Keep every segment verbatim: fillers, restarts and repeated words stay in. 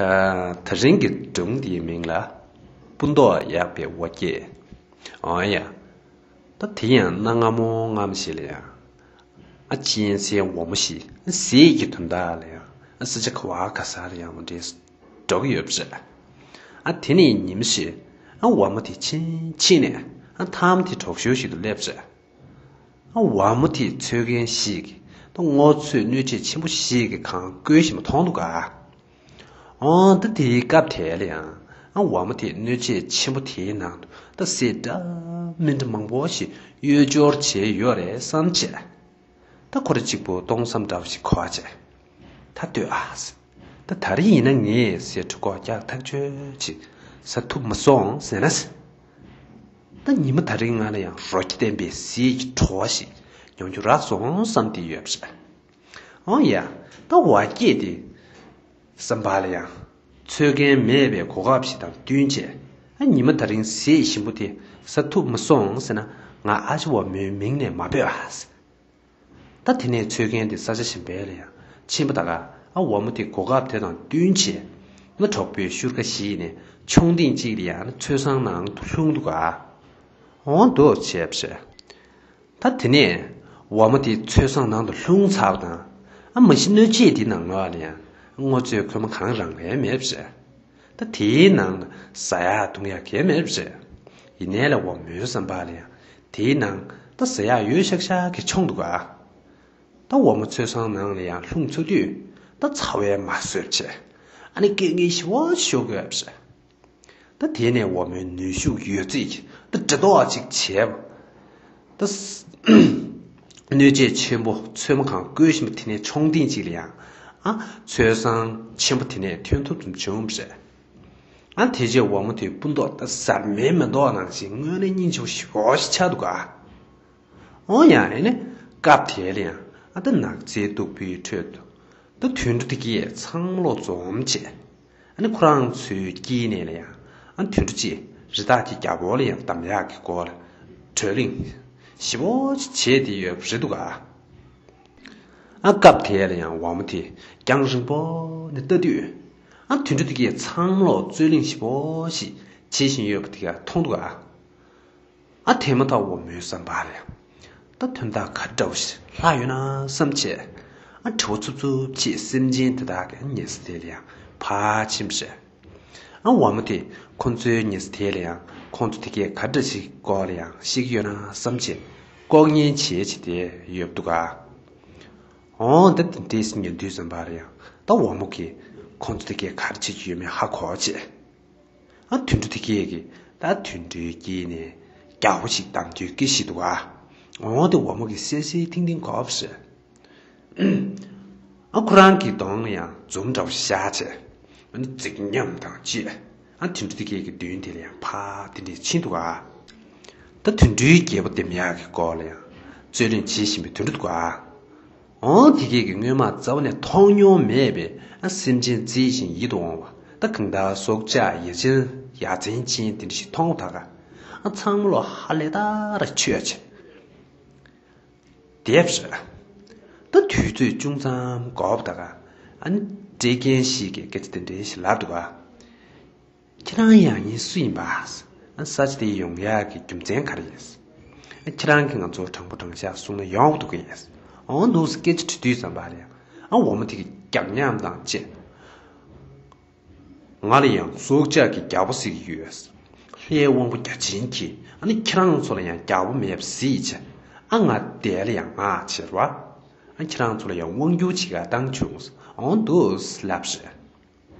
ཨ། དེ་རིང་གི་སྒྲུང་འདིའི་མིང་ལ་སྤུ་མདོག་ཡག་པའི་འོ་བརྒྱལ། འོ་ཡ། ད་དེ་ཡང་གནའ་སྔ་མོ་སྔ་མོ་ཞིག་ལ་ཡང་ཨ་གཅན་གཟན་འོལ་མོ་ཞིག་ཟས་ཀྱི་དོན་དག་ལ་ཡང་ཨ་ས་ཆ་ག་བ་ག་ས་ལ་ཡང་འདྲེས་འགྲོ་གི་ཡོད་པ་རེད། ཨ་དེ་ནས་ཉིན་ཞིག་ཨ་འོལ་མོ་དེ་ཕྱིན་ཕྱིན་ནས་ཨ་ཐང་དེ་གྲོག་ཤོར་ཞིག་ཏུ་སླེབས་རེད། ཨ་འོལ་མོ་དེ་འཚོལ་མཁན་ཞིག་གིས་ད་སྔོ་ཚོད་སྣོད་ཆས་ཆེན་པོ་ཞིག་གི་སྒང་བཀོལ་བཞིན་པ་མཐོང་འདུག་ག་ཨང་། ད་དེའི་སྐབས་དེ་ལ་ཡང་ཨ་འོལ་མོ་དེས་སྣོད་ཆས་ཆེན་པོ་དེའི་ནང་དུ་ད་ཟས་འདྲ་མི་འདྲ་མང་པོ་ཞིག་གཡོས་སྦྱོར་བྱས་ཡོད་རེད་བསམ་བྱས། ད་ཁོ་རང་གཅིག་པུ་སྟོང་བསམ་འདྲ་བོ་ཞིག་འཁོར་བྱས། ད་ལྟོས་ཨ། ད་ད་རེས་ཡིན་ན་ངས་ཟས་གྲོད་ཁོག་རྒྱགས་ཐག་ཆོད་ཅིག་ཟ་ཐུབ་མ་སོང་ཟེར་ན། ད་ཉི་མ་ད་རིང་ང་ལ་ཡང་རོ་སྐྱེས་ལྡན་པའི་ཟས་ཀྱི་བྲོ་བ་ཞིག་མྱོང་རྒྱུ་རག་སོང་བསམ་བསྡད་ཡོད་པ་རེད། འོ་ཡ། ད་འོལ་མོ་དེ་བསམ་པ་ལ་ཡང་འཚོལ་མཁན་མེད་པའི་གོ་སྐབས་ཤིག་དང་བསྟུན་བྱས། ཨ་ཉི་མ་ད་རིང་ཟས་ཞིམ་པོ་དེ་ཟ་ཐུབ་མ་སོང་ཟེར་ན་ང་ཨ་ཅེ་འོལ་མོའི་མིང་ནས་མ་སྤོས་ཨ། ད་དེ་ནས་འཚོལ་མཁན་དེ་ས་ཆ་གཞན་པ་ལ་ཡང་ཕྱིན་པ་ད་ག་ཨ་འོལ་མོ་དེ་གོ་སྐབས་དེ་དང་བསྟུན་བྱས། ཨ་གྲོགས་པོའི་ཤུལ་ཁ་ཞིག་ནས་མཆོང་ལྡིང་ཅིག་ལ་ཡང་ཚོས་བསང་ནང་དུ་ལྷུང་འདུག་ག་འོང་འདུག་བྱས་པ་རེད། ད་དེ་ནས་འོལ་མོ་དེ་ཚོས་བསང་ནང་དུ་ལྷུང་ཚར་བ་དང་། ཨ་མ་གཞི་སྣོད་ཆས་དེ་ནང་ལོགས་ལ་ཡང་སྔོ་ཚོད་ཁོལ་མ་གང་རང་ལས་མེད་པ་རེད། ད་དེའི་ནང་ཟ་ཡག་འཐུང་ཡག་གང་ཡང་མེད་པ་རེད། ཡིན་ནའི་ལ་འོལ་མོའི་བསམ་པ་ལ་ཡང་དེའི་ནང་ད་ཟ་ཡག་ཡོད་ཤག་ཤག་གི་མཆོང་འདུག་ག་ད་འོལ་མོ་ཚོས་བསང་ནང་ལ་ཡང་ལྷུང་ཚར་དུས་ད་ཚ་བས་མ་བཟོད་བྱས། ཨ་ནི་སྐད་ངན་ཞེ་པོ་ཤོར་དགོས་པ་རེད། ད་དེ་ནས་འོལ་མོའི་ནུས་ཤུགས་ཡོད་ཚད་ཀྱིས་ད་འདྲེ་ལྡོག་ཅིག་བྱས་པ། ད་ས་སྣོད་ཆས་ཆེན་པོ་ཚོས་མ་གང་བཀོལ་བཞིན་པ་དེ་ནས་མཆོང་ལྡིང་ཅིག་ལ་ཡང་ཨ་ཚོས་བསང་ཆེན་པོ་དེ་ནས་ཐོན་ཐུབ་ཙམ་བྱུང་བ་རེད། ཨ་དེ་རྗེས་འོལ་མོ་དེའི་སྤུ་མདོག་ད་གཟར་མིན་མེ་ཏོག་ནང་བཞིན་དངོས་གནས་སྙིང་རྗེ་པོ་ཞེ་པོ་ཞིག་ཆགས་འདུག་ག་འོ་ཡ། ཨེ་ནི་སྐབས་དེ་ལ་ཡང་ཨ་ད་ནགས་ཚལ་སྟུག་པོའི་ཁྲོད་དུ་ད་དུད་འགྲོ་དེ་གས་ཚང་མ་ལོག་འཛོམས་བྱས། ཨ་ནི་ཁོ་རང་ཚོའི་དཀྱིལ་ནས་ལ་ཡང་ཨ་དུད་འགྲོ་གཅིག་རི་དྭགས་ཀྱི་རྒྱལ་པོ་ལ་ཡང་གདམ་ཡག་གི་སྐོར་ལ་བགྲོ་གླེང་ཞེ་པོ་ཅིག་བྱས་བསྡད་ཡོད་པ་རེད་འདུག་ག་ཨ་སྐབས་དེ་ལ་ཡང་འོལ་མོ་དེ་རྒྱང་རིང་པོ་ནས་ལྟ་དུས་ཨ་དུད་འགྲོ་དེ་གས་ཚང་མ་ལོག་རྩོད་གླེང་ཞེ་པོ་ཞིག་བྱེད་བཞིན་ཡོད་པ་དེ་ག་མཐོང་འདུག་ག་ཨ་དེ་མ་ཐག་འོལ་མོའི་བསམ་པ་ལ་ཡང་ད་དོན་དག་ག་འདྲ་བོ་ཞིག་ལྷག་ཡོད་ན་བསམ་བྱས། ཨ་དྲི་བ་འཚུབ་འཚུབ་ཅིག་སེམས་ཅན་དེ་དག་གི་ཉལ་ས་དེ་ལ་ཡང་ཕར་ཕྱིན་པ་རེད། ཨ་འོལ་མོ་དེས་ཁོ་ཚོའི་ཉལ་ས་དེ་ལ་ཡང་ཁོ་ཚོ་དེ་གས་ག་འདྲ་ཞིག་སྐོར་ལ་ཡང་ཤེས་ཀྱི་ཡོད་ན་བསམ་བྱས་ལྐོག་ཉན་བྱས་བྱས་བསྡད་ཡོད་འདུག་ག་འོ་ད་དེ་འདྲས་ཉལ་དུས་ཙམ་པ་ལ་ཡང་ད་འོལ་མོ་གིས་ཁོ་ཚོ་དེ་གས་ག་རེ་བྱེད་ཀྱི་ཡོད་མེད་ཧ་གོ་བྱས། ཨ་དུད་འགྲོ་དེ་གས་ཀྱིས་ད་དུད་འགྲོའི་དཀྱིལ་ནས་རྒྱལ་པོ་ཞིག་བདམས་རྒྱུའི་སྐད་ཤིག་འདུག་ག་འོ་དེ་འོལ་མོ་གིས་གསལ་གསལ་ཐིང་ཐིང་གོ་བ་རེད། ཨ་ཁོ་རང་གི་གདོང་ལ་ཡང་འཛུམ་འདྲ་བོ་ཤར་བྱས། ཨ་ནི་རྫིག་ཉམས་དང་བཅས་ཨ་དུད་འགྲོ་དེ་གས་ཀྱི་མདུན་དེ་ལ་ཡང་ཕར་དེ་འདྲས་ཕྱིན་འདུག་ག་ད་དུད་འགྲོའི་རྒྱལ་པོ་འདེམས་ཡག་གི་སྐོར་ལ་ཡང་རྩོད་གླེང་བྱེད་བཞིན་པའི་དུད་འགྲོ་འདུག་ག་འོ་དེ་གས་ཀྱིས་སྔོན་མ་རྩ་བ་ནས་མཐོང་མྱོང་མེད་པའི་ཨ་སེམས་ཅན་རྩེ་ཞིང་ཡིད་དུ་འོང་བ་ད་གང་ལྟར་སྲོག་ཆགས་ཡ་མཚན་ཡ་མཚན་ཅན་དེ་འདྲ་ཞིག་མཐོང་བ་ད་ག་ཨ་ཚང་མ་ལོག་ཧ་ལས་ད་ར་ཆོས་བྱས། དེབ་རེད། ད་དུས་ཚོད་ཅུང་ཙམ་འགོར་བ་ད་ག་ཨ་ནི་བྲེལ་མཁན་ཞིག་གིས་སྐད་ཆ་དེ་འདྲ་ཞིག་ལབ་འདུག་ག་ཁྱེད་རང་ཡང་སྙིང་སུ་ཡིན་པ། ས་ཆ་དེ་ཡོང་ཡག་གི་རྒྱུ་མཚན་ག་རེ་ཡིན། ཁྱེད་རང་གིས་ང་ཚོར་དྲང་པོ་དྲང་བཞག་གསུངས་ན་ཡོང་འདུག་གི་ཡིན། འོ་འདུག་སྐད་ཆ་དྲི་དུས་ཙམ་པ་ལ་ཡང་འོལ་མོ་དེ་གིས་རྒྱགས་ཉམས་དང་བཅས། ང་ལ་ཡང་སྲོག་ཆགས་ཀྱི་རྒྱལ་པོ་ཟེར་གྱི་ཡོད། ལྷའི་དབང་པོ་བརྒྱ་བྱིན་གྱིས་ཨ་ནི་ཁྱེད་རང་ཚོ་ལ་ཡང་རྒྱལ་པོ་མེད་པ་གཟིགས་བྱས། ཨ་ང་དེ་ལ་ཡང་མངགས་བྱས་ར། ཨ་ཁྱེད་རང་ཚོ་ལ་ཡང་དབང་སྒྱུར་བྱེད་ག་བཏང་བྱུང་། འོ་འདུག་ལབ་རེད།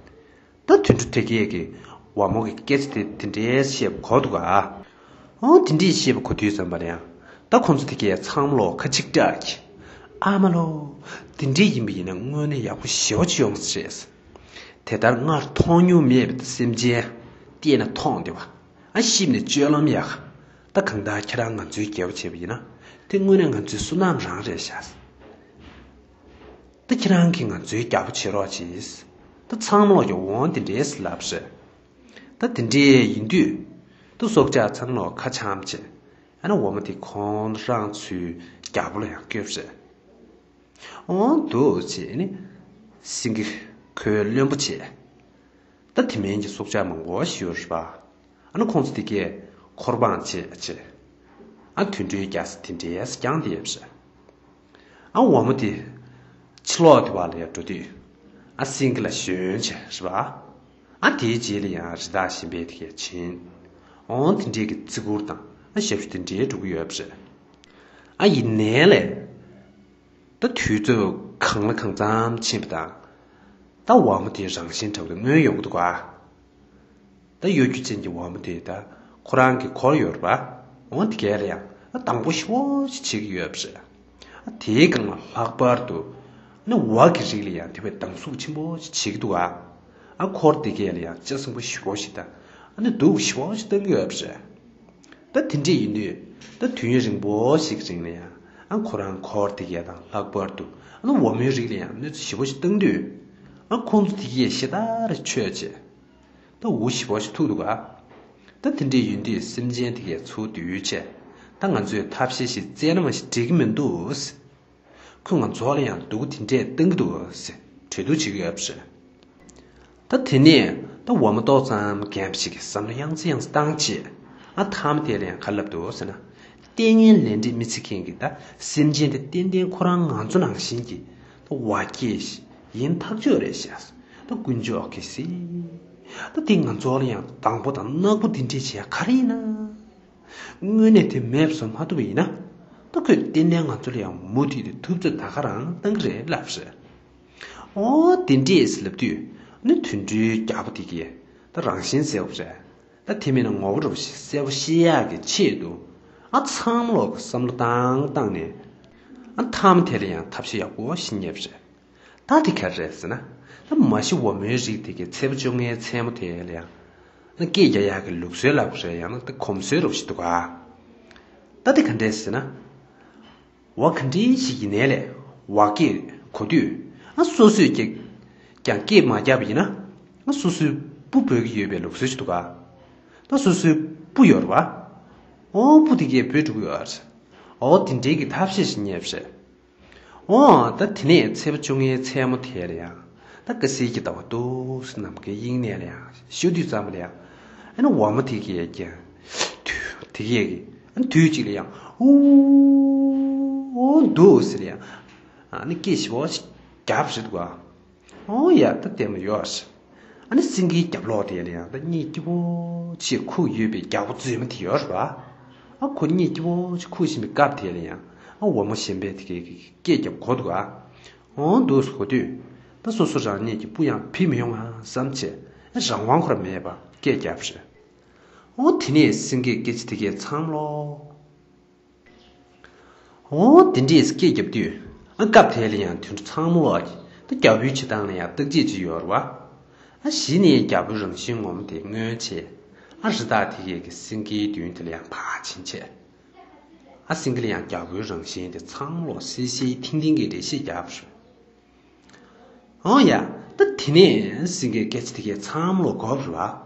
ད་དུད་འགྲོ་དེ་གས་ཀྱིས་འོལ་མོ་གི་སྐད་ཆ་དེ་དེ་འདྲའི་བཤད་པ་གོ་འདུག་ག་འོ་དེ་འདྲའི་བཤད་པ་གོ་དུས་ཙམ་པ་ལ་ཡང་ད་ཁོང་ཚོ་དེ་གས་ཚང་མ་ལོག་ཁ་གཅིག་གྲགས་ཀྱིས། ཨ་མ་ལོ། དེ་འདྲའི་ཡིན་པ་ཡིན་ན་དངོས་གནས་ཡག་པོ་ཞེ་པོ་ཅིག་ཡོང་ས་རེད། དེ་ལྟར་སྔར་མཐོང་མྱོང་མེད་པའི་སེམས་ཅན་བལྟས་ན་མཐོང་བདེ་བ། ཨ་ཤེས་ནས་སྤྱོད་ལམ་ཡག་ད་གང་ལྟར་ཁྱེད་རང་ང་ཚོའི་རྒྱལ་པོ་བྱས་པ་ཡིན་ན་དེ་དངོས་གནས་ང་ཚོའི་བསོད་ནམས་རང་རེད་ཤག་ད་ཁྱེད་རང་གིས་ང་ཚོའི་རྒྱལ་པོ་བྱེད་རོགས་གྱིས། ད་ཚང་མ་ལོག་ཀྱང་འོང་དེ་འདྲས་ལབ་རེད། ད་དེ་འདྲས་ཡིན་དུས། ད་སྲོག་ཆགས་ཚང་ལོག་ཁ་འཆམ་བྱས། ཨ་ནི་འོལ་མོ་དེ་ཁོང་རང་ཚོའི་རྒྱལ་པོ་ལ་ཡང་བསྐོས་རེད། འོང་འདུག་བྱས་ནི། སེང་གེ་ཁོའི་བློན་པོ་བྱས། ད་དེ་མིན་གྱི་སྲོག་ཆགས་མང་པོ་ཞིག་ཡོད་རེད་པ། ཨ་ནི་ཁོང་ཚོ་དེ་གས་འཁོར་འབངས་བྱས་བྱས། ཨ་དུད་འགྲོའི་རྒྱལ་ས་དེ་འདྲས་བསྐྱངས་བསྡད་ཡོད་པ་རེད། ཨ་འོག་མ་དེ་ཕྱི་ལོགས་དེ་བ་ལ་ཡར་འགྲོ་དུས། ཨ་སེང་གེ་ལ་ཞོན་བྱས་རེད་པ། ཨ་དེའི་རྗེས་ལ་ཡང་རི་དྭགས་གཞན་པ་དེ་གས་བྱིན། འོང་དེ་འདྲས་ཀྱི་བརྩི་བཀུར་དང་ཨ་ཞབས་ཞུ་དེ་འདྲས་སྒྲུབ་ཀྱི་ཡོད་པ་རེད། ཨ་ཡིན་ནའི་ལས། ད་དུས་ཚོད་གང་ལ་གང་འཚམ་ཕྱིན་པ་དང་། ད་འོག་མ་དེའི་རང་བཞིན་འདྲ་བོ་དེ་མངོན་ཡོང་གི་འདུག་ག། ད་གཡོ་སྒྱུ་ཅན་གྱི་འོག་མ་དེ་ད་ཁོ་རང་གི་འཁོར་ཡོད་རེད་པ། འོ་དེ་གས་ལ་ཡང་ད་དང་པོ་ཞེ་པོ་ཅིག་བྱེད་ཀྱི་ཡོད་པ་རེད། ཨ་དེའི་སྒང་ལ་ལྷག་པར་དུ་ནི་འོག་གི་རིགས་ལ་ཡང་དེ་བས་སྡང་ཟུག་ཆེན་པོ་ཅིག་བྱེད་ཀྱི་འདུག་ག། ཨ་འཁོར་དེ་གས་ལ་ཡང་ལྕགས་སྲིན་པོ་ཞེ་པོ་ཞིག་དང་ཨ་ནི་གདུགས་ཞེ་པོ་ཅིག་བཏང་གི་ཡོད་པ་རེད། ད་དེ་འདྲས་ཡིན་དུས་ད་དུས་ཡུན་རིང་པོ་ཞིག་རིང་ལ་ཡང་ཨ་ཁོ་རང་འཁོར་དེ་གས་དང་ལྷག་པར་དུ་ཨ་ནི་འོག་མའི་རིགས་ལ་ཡང་གནོད་འཚེ་ཞེ་པོ་ཞིག་བཏང་དུས། ཨ་ཁོང་ཚོ་དེ་གས་ཞེ་དྲག་རེ་ཆོད་བྱས། ད་འུ་ཞེ་པོ་ཞིག་ཐུག་འདུག་ག། ད་དེ་འདྲས་ཡིན་དུས་སེམས་ཅན་དེ་གས་ཚུར་བསྡུས་བྱས། ད་ང་ཚོས་ཐབས་ཤེས་ཤིག་བཙལ་ན་མ་ཞིག་འགྲིག་གི་མི་འདུག། ཁོས་ང་ཚོ་ལ་ཡང་སྡུག་དེ་འདྲས་བཏང་གི་འདུག་ཟེར་གྲོས་བསྡུར་བྱེད་ཀྱི་ཡོད་པ་རེད། ད་དེ་ནས་ད་འོག་མ་ཏོག་ཙམ་རྒན་པ་ཞིག་གིས་བསམ་བློ་ཡང་སེ་ཡང་སེ་བཏང་བྱས། ཨ་མཐའ་མ་དེ་ལ་ཡང་ག་ལབ་འདུག་ཟེར་ན། ལྟས་ངན་ལས་འབྲས་མི་འཚེ་མཁན་གྱི་ད་སེམས་ཅན་དེ་ཏན་ཏན་ཁོ་རང་ང་ཚོ་ནང་བཞིན་གྱི་ད་བ་སྐྱེས་ཤིག་ཡིན་ཐག་ཆོད་རེད་ཤག། ད་དཀོན་མཆོག་གིས་སྲིད། ད་དེ་ང་ཚོ་ལ་ཡང་དང་པོ་དང་ནག་པོ་དེ་འདྲས་བྱས་ག་རེ་ཡིན་ན། དངོས་གནས་དེ་མེད་བཟོ་མ་ཐུབ་པ་ཡིན་ན། ད་ཁོས་ཏན་ཏན་ང་ཚོ་ལ་ཡང་མུ་མཐུད་དེ་ཐུབ་ཚོད་ད་ག་རང་བཏང་གི་རེད་ལབ་རེད། ཨོ་དེ་འདྲས་ལབ་དུས་ནི་དུད་འགྲོའི་རྒྱལ་པོ་དེ་གིས་ད་རང་བཞིན་གསལ་པོ་རེད། ད་དེ་མིན་ན་ངོ་བོ་འདྲ་པོ་ཞིག་གསལ་པོ་ཤེས་ཡག་གི་ཆེད་དུ། ཨ་ཚང་མ་ལོག་གི་བསམ་བློ་བཏང་བཏང་ནས། ཨ་མཐའ་མ་དེ་ལ་ཡང་ཐབས་ཤེས་ཡག་པོ་ཞིག་རྙེད་པ་རེད། ད་དེ་ག་རེ་རེད་ཟེར་ན། ད་མ་གཞི་འོག་མའི་རིགས་དེ་གའི་ཚེས་པ་བཅོ་ལྔའི་མཚན་མོ་དེ་ལ་ཡང་། ཨ་སྐད་རྒྱག་ཡག་གི་ལུགས་སྲོལ་ལབ་དགོས་རེད། ཡང་ན་ད་གོམས་སྲོལ་འདྲ་པོ་ཞིག་འདུག་ག། ད་དེ་ག་འདྲས་ཟེར་ན། འོ་ག་འདྲས་ཞིག་ཡིན་ནའི་ལས། འོ་སྐད་གོ་དུས། ཨ་སོ་སོས་ཀྱང་ཀྱང་སྐད་མ་རྒྱབ་པ་ཡིན་ན། ཨ་སོ་སོའི་སྤུ་འབོད་ཀྱི་ཡོད་པའི་ལུགས་སྲོལ་ཞིག་འདུག་ག། ད་སོ་སོའི་སྤུ་ཡོད་རེད་པ། འོ་སྤུ་དེ་གས་འབོད་འགྲོ་གི་ཡོད་རེད། འོ་དེ་འདྲས་ཀྱི་ཐབས་ཤེས་ཤིག་རྙེད་པ་རེད། འོ་ད་དེ་ནས་ཚེས་པ་བཅོ་ལྔའི་མཚན་མོ་དེ་ལ་ཡང་། ད་དཀར་གསལ་གྱི་ཟླ་བ་འདུག་སེ་ནམ་མཁའི་དབྱིངས་ནས་ལ་ཡང་ཤར་དུས་ཙམ་པ་ལ་ཡང་། ཨ་ནི་འོག་མ་དེ་གས་ཀྱང་། དུས་དེ་གས་ཀྱི་ཨ་ནི་དུས་གཅིག་ལ་ཡང་། འུ་འོ་འདུག་སེ་ལ་ཡང་། ཨ་ནི་སྐད་ཞེ་པོ་ཞིག་རྒྱབ་བྱས་འདུག་ག། འོ་ཡ་ད་ལྟད་མོ་ཡོད་ཤག། ཨ་ནི་སེང་གེའི་རྒྱབ་ལོགས་དེ་ལ་ཡང་ད་གཉིད་སྐྱིད་པོ་ཅིག་ཁུག་ཡོད་པའི་རྒྱལ་པོ་མཛེས་མ་དེ་ཡོད་རེད་པ། ཨ་ཁོ་གཉིད་སྐྱིད་པོ་ཅིག་ཁུག་བཞིན་པའི་སྐབས་དེ་ལ་ཡང་། ཨ་འོག་མ་གཞན་པས་དེ་གའི་སྐད་རྒྱབ་གོ་འདུག་ག། འོང་འདུག་སེ་གོ་དུས། ད་སོ་སོ་རང་ཉིད་ཀྱི་སྤུ་ཡང་ཕྱིས་མི་ཡོང་ང་བསམ་བྱས། ཨ་རང་དབང་ཁོ་རང་མེད་པ་སྐད་རྒྱབ་རེད། འོ་དེ་ནས་སེང་གེས་སྐད་ཆ་དེ་གས་ཚང་མ་ལོག། འོ་དེ་འདྲས་སྐད་རྒྱབ་དུས། ཨ་སྐབས་དེ་ལ་ཡང་དུད་འགྲོ་ཚང་མ་ལོག་གིས་ད་རྒྱལ་པོའི་བྱེད་སྟངས་ལ་ཡང་བརྟག་དཔྱད་ཅིག་ཡོད་རེད་པ། ཨ་གཞི་ནས་རྒྱལ་པོའི་རང་བཞིན་ངོ་མ་དེ་མངོན་བྱས། ཨ་རི་དྭགས་དེ་གས་ཀྱི་སེང་གེའི་མདུན་དེ་ལ་ཡང་ཕར་ཕྱིན་བྱས། ཨ་སེང་གེ་ལ་ཡང་རྒྱལ་པོའི་རང་བཞིན་དེ་ཚང་མ་ལོག་གསལ་གསལ་ཐིང་ཐིང་གི་འགྲེལ་བཤད་རྒྱབ་རེད། འོ་ཡ། ད་དེ་ནས་སེང་གེས་སྐད་ཆ་དེ་གས་ཚང་མ་ལོག་གོ་བ་རེད་པ།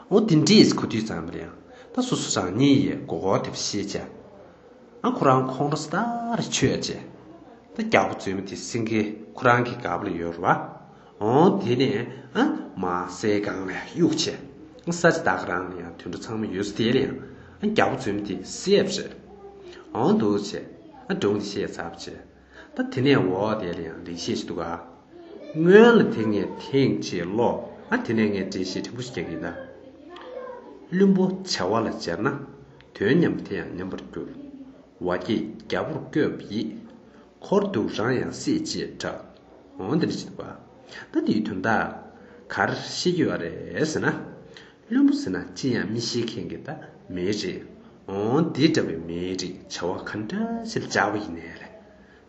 འོ་དེ་འདྲས་གོ་དུས་ཙམ་པ་ལ་ཡང་། ད་སོ་སོ་རང་ཉིད་ཡི་མགོ་སྐོར་དེ་ཤེས་བྱས། ཨ་ཁོ་རང་ཁོང་ཁྲོ་ས་ལྟར་ཆོད་བྱས། ད་རྒྱལ་པོ་མཛེས་མ་དེ་སེང་གེ་ཁོ་རང་གི་སྒལ་པ་ལ་ཡོད་རེད་པ། འོ་དེ་ནས་ཨ་མར་སའི་སྒང་ལ་གཡུགས་བྱས། ཨ་ས་ཆ་ད་ག་རང་ལ་ཡང་དུད་འགྲོ་ཚང་མ་ཡོད་ས་དེ་ལ་ཡང་། ཨ་རྒྱལ་པོ་མཛེས་མ་དེ་བསད་པ་རེད། འོ་འདུག་བྱས། ཨ་སྒྲུང་དེ་བཤད་ཚར་བ་བྱས། ད་དེ་ནས་འོ་དེ་ལ་ཡང་ལེགས་བཤད་ཅིག་འདུག་ག། སྔོན་ལ་དེ་ངས་ཐེངས་གཅིག་ཀློག། ཨ་དེ་ནས་ངས་འགྲེལ་བཤད་ཕྲན་བུ་ཞིག་རྒྱག་གི་ཡིན་ད། བླུན་པོ་བྱ་བ་ལ་སྦྱར་ན། དོན་ཉམས་དེ་ཡང་ཉམས་པར་འགྱུར། བ་སྐྱེས་རྒྱལ་པོར་བསྐོས་པ་ཡིས། འཁོར་སྡུག་རང་ཡང་བསད་ཅེས་གྲགས། འོ་འདི་འདྲ་ཞིག་འདུག་ག། ད་འདིའི་དོན་དག་ག་རེ་བཤད་ཀྱི་ཡོད་རེད་ཟེར་ན། བླུན་པོ་ཟེར་ན་ཅི་ཡང་མི་ཤེས་མཁན་གྱི་ད་མི་རེད། འོ་འདི་འདྲ་བའི་མི་རིགས་བྱ་བ་ག་འདྲ་ཞིག་ལ་སྦྱར་བ་ཡིན་ནའི་ལས།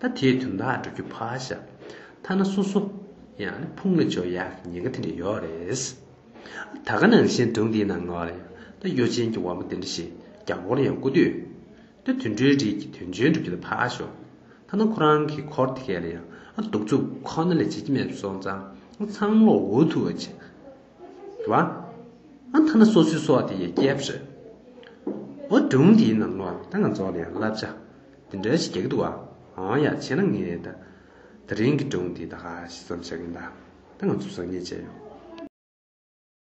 ད་དེའི་དོན་དག་འགྲོ་རྒྱུ་ཕར་བཞག། ཐ་ན་སོ་སོ་ཡང་ནི་ཕུང་ལ་འཇོག་ཡག་ཉེན་ཁ་དེ་འདྲ་ཡོད་རེད། ད་ག་ནང་བཞིན་སྒྲུང་འདིའི་ནང་ལོགས་ལ་ཡང་ད་གཡོ་ཅན་གྱི་འོག་མ་དེ་འདྲ་ཞིག་རྒྱལ་པོ་ལ་ཡང་བསྐུར་དུས། ད་དུད་འགྲོའི་རིགས་ཀྱི་དོན་ཆེན་སྒྲུབ་རྒྱུ་ལ་ཕར་ཞོག། ཐ་ན་ཁོ་རང་གི་འཁོར་དེ་གས་ལ་ཡང་ཨ་གདུག་རྩུབ་ཁོ་ན་ལས་བྱེད་ཀྱི་མེད་པ་སོང་ཙང་ཨ་ཚང་མ་ལོག་འུ་ཐུག་པ་བྱེད། རེད་བ། ཨ་ཐ་ན་སོ་སོའི་སྲོག་དེ་ཡང་སྐྱེལ་བ་རེད། འོ་སྒྲུང་འདིའི་ནང་ལོགས་ད་ང་ཚོ་ལ་ཡང་བསླབ་བྱ་དེ་འདྲ་ཞིག་རྒྱག་གི་འདུག་བ། འོ་ཡ་བྱས་ན་ངས་ད་དེ་རིང་གི་སྒྲུང་འདི་ད་ག་ཞིག་མཚམས་བཞག་གི་ཡིན་ད། ད་ང་ཚོ་བཟང་ངན་བྱས་ཡོང་།